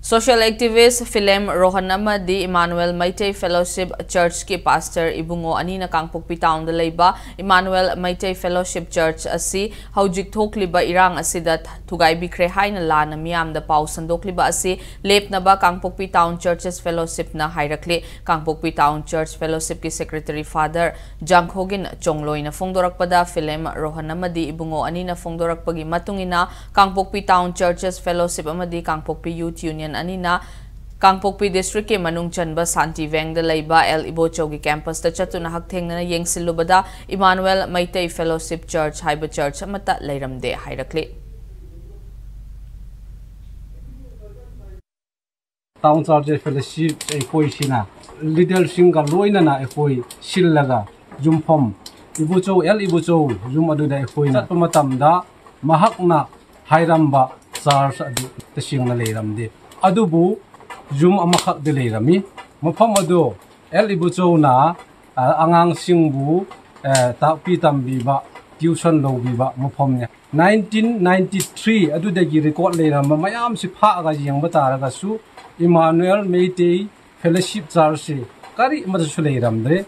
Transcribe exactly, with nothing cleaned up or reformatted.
Social activist Philem Rohan ꯑꯃꯗꯤ Emmanuel Meitei Fellowship Churchꯀꯤ pastor ꯏꯕꯨꯡꯉꯣ ꯑꯅꯤꯅ ꯀꯥꯡꯄꯣꯛꯄꯤ townꯗ ꯂꯩꯕ Emmanuel Meitei Fellowship Church ꯑꯁꯤ ꯍꯧꯖꯤꯛ ꯊꯣꯛꯂꯤꯕ ꯏꯔꯥꯡ ꯑꯁꯤꯗ ꯊꯨꯒꯥꯏꯕꯤꯈ꯭ꯔꯦ ꯍꯥꯏꯅ ꯂꯥꯟꯅ ꯃꯤꯌꯥꯝꯗ ꯄꯥꯎ ꯁꯟꯗꯣꯛꯂꯤꯕ ꯑꯁꯤ ꯂꯦꯞꯅꯕ ꯀꯥꯡꯄꯣꯛꯄꯤ Town Churches Fellowshipꯅ ꯍꯥꯏꯔꯛꯂꯤ꯫ ꯀꯥꯡꯄꯣꯛꯄꯤ Town Church Fellowshipꯀꯤ secretary Father ꯖꯥꯡꯈꯣꯒꯤꯟ ꯆꯣꯡꯂꯣꯏꯅ ꯐꯣꯡꯗꯣꯔꯛꯄꯗ, ꯐꯤꯂꯦꯝ ꯔꯣꯍꯟ ꯑꯃꯗꯤ ꯏꯕꯨꯡꯉꯣ ꯑꯅꯤꯅ ꯐꯣꯡꯗꯣꯔꯛꯄꯒꯤ ꯃꯇꯨꯡ ꯏꯟꯅ, ꯀꯥꯡꯄꯣꯛꯄꯤ Town Churches Fellowship ꯑꯃꯗꯤ ꯀꯥꯡꯄꯣꯛꯄꯤ Youth Union ꯑꯅꯤꯅ ꯀꯥꯡꯄꯣꯛꯄꯤ districtꯀꯤ ꯃꯅꯨꯡ ꯆꯟꯕ ꯁꯥꯟꯇꯤ ꯚꯦꯡꯗ ꯂꯩꯕ ꯑꯦꯜ ꯏꯕꯣꯆꯧꯒꯤ campusꯇ ꯆꯠꯇꯨꯅ ꯍꯛꯊꯦꯡꯅꯅ ꯌꯦꯡꯁꯤꯜꯂꯨꯕꯗ, Emmanuel Meitei Fellowship Church ꯍꯥꯏꯕ church ꯑꯃꯠꯇ ꯂꯩꯔꯝꯗꯦ ꯍꯥꯏꯔꯛꯂꯤ꯫ Town Churches Fellowship ꯑꯩꯈꯣꯏꯁꯤꯅ leaderꯁꯤꯡꯒ ꯂꯣꯏꯅꯅ ꯑꯩꯈꯣꯏ ꯁꯤꯜꯂꯒ ꯌꯨꯝꯐꯝ ꯏꯕꯨꯆꯧ ꯑꯦꯜ ꯏꯕꯨꯆꯧ ꯌꯨꯝ ꯑꯗꯨꯗ ꯑꯩꯈꯣꯏꯅ ꯆꯠꯄ ꯃꯇꯝꯗ, ꯃꯍꯥꯛꯅ ꯍꯥꯏꯔꯝꯕ church ꯑꯗꯨ ꯇꯁꯦꯡꯅ ꯂꯩꯔꯝꯗꯦ꯫ ꯑꯗꯨꯕꯨ ꯌꯨꯝ ꯑꯃꯈꯛꯇꯤ ꯂꯩꯔꯝꯃꯤ꯫ ꯃꯐꯝ ꯑꯗꯨ ꯑꯦꯜ ꯏꯕꯨꯆꯧꯅ, ꯑ, ꯑꯉꯥꯡꯁꯤꯡꯕꯨ, ꯑ, ꯇꯥꯛꯄꯤ ꯇꯝꯕꯤꯕ, tuition ꯂꯧꯕꯤꯕ ꯃꯐꯝꯅꯤ꯫ Nineteen ninety three ꯑꯗꯨꯗꯒꯤ record ꯂꯩꯔꯝꯕ ꯃꯌꯥꯝꯁꯤ ꯐꯥꯛꯑꯒ ꯌꯦꯡꯕ ꯇꯥꯔꯒꯁꯨ, Emmanuel Meitei Fellowship Churchꯁꯤ ꯀꯔꯤ ꯑꯃꯠꯇꯁꯨ ꯂꯩꯔꯝꯗ꯭ꯔꯦ꯫